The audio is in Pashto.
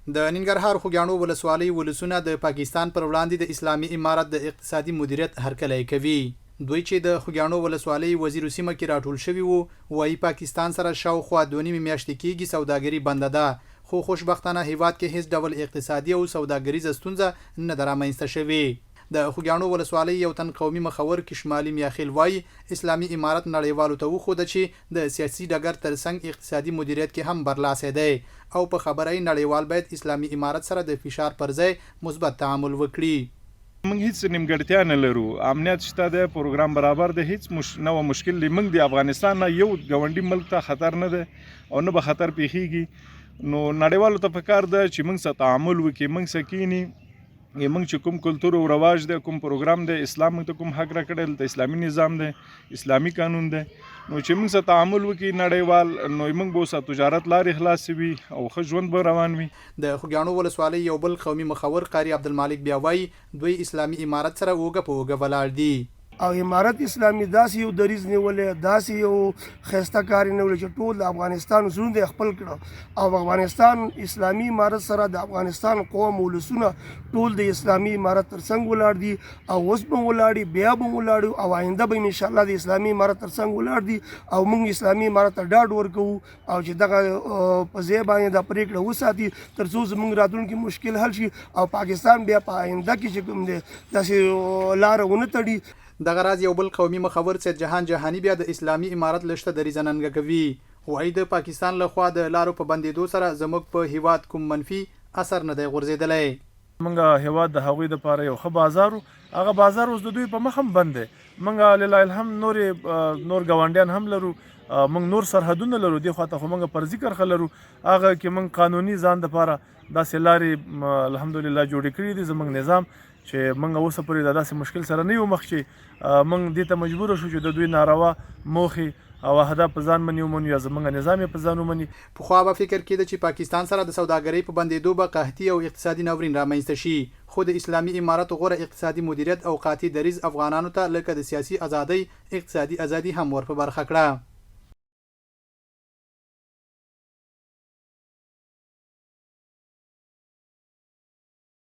د ننګرهار خوږیاڼو ولسوالۍ ولسونه د پاکستان پر وړاندې د اسلامي امارت د اقتصادي مدیریت هرکلی کوي. دوی چې د خوږیاڼو ولسوالۍ وزیرو سیمه کې راټول شوي وو، وايي پاکستان سره شاوخوا دوه نیمې میاشتې کېږي سوداګري بنده ده، خو خوشبختانه هېواد کې هېڅ ډول اقتصادي او سوداګریزه ستونزه نه ده رامنځته شوې. د خوږیاڼو ولسوالۍ یو تن قومي مخور کشمالي میاخېل وايي، اسلامي امارت نړیوالو ته وښوده چې د سیاسي ډګر تر څنګ اقتصادي مدیریت کې هم برلاسی دی او په خبره یې نړیوال باید اسلامي امارت سره د فشار پر ځای مثبت تعامل وکړي. موږ هیڅ نیمګړتیا نه لرو، امنیت شته دی، پروګرام برابر دی، هیڅ نوع مشکل دی. موږ د افغانستان نه یو ګاونډي ملک ته خطر نه دی او نه به خطر پیښیږي. نو نړیوالو ته پکار ده چې موږ سره تعامل وکړي، موږ سره کینی، موږ چې کوم کلتور او رواج دی، کوم پروګرام دی، اسلام موږ ته کوم حق راکړی، دلته اسلامي نظام دی، اسلامي قانون دی، نو چې موږ سره تعامل وکړي نړیوال، نو موږ به سره تجارت لارې خلاصې وي او ښه ژوند به روان وي. د خوږیاڼو ولسوالۍ یو بل قومي مخور قاري عبدالمالک بیا وايي، دوی اسلامي امارت سره اوږه په اوږه ولاړ دي. او امارت اسلامي داسې یو دریځ نیولی، داسې یو ښایسته کار یې نیولی چې ټول د افغانستان زړونه یې خپل کړه او افغانستان اسلامي امارت سره د افغانستان قوم ولسونه ټول د اسلامي امارت تر څنګ ولاړ دي او اوس به ولاړ بیا به ولاړ او آینده به ان شاء الله د اسلامي امارت تر څنګ ولاړ دي او موږ اسلامي امارت ته ډاډ ورکوو او چې دغه په ځای باندې دا پرېکړه وساتي ترڅو زموږ راتلونکي مشکل حل شي او پاکستان بیا په آینده کې چې کوم دی داسې لاره ونه تړي. دغه راز یو بل قومي مخور سید جهان جهاني بیا د اسلامي امارت له شته دریځه ننګه کوي، وايي د پاکستان له خوا د لارو په بندېدو سره زموږ په هېواد کوم منفي اثر نه دی غورځېدلی. مونږ هیواد د هغوی لپاره یو ښه بازار و، هغه بازار اوس د دوی په مخ هم بند دی. مونږ لله الحمد نورې نور ګاونډیان هم لرو، مونږ نور سرحدونه لرو، دې خواته خو مونږ فرضي کرښه لرو، هغه کې مونږ قانوني ځان لپاره داسې لارې الحمدلله جوړې کړې دي زمونږ نظام چې مونږ اوسه پورې د داسې مشکل سره نه یو مخ چې مونږ دې ته مجبور شو چې د دوی ناروا موخې او اهداف په ځان باندې ومنو یا زمونږ نظام یې په ځان ومني. پخوا به فکر کېده چې پاکستان سره د سوداګرۍ په بندېدو به قحطي او اقتصادي ناورین رامنځته شي، خو د اسلامي امارت غوره اقتصادي مدیریت او قاطع دریځ افغانانو ته لکه د سیاسي ازادۍ، اقتصادي ازادي هم ور په برخه کړه.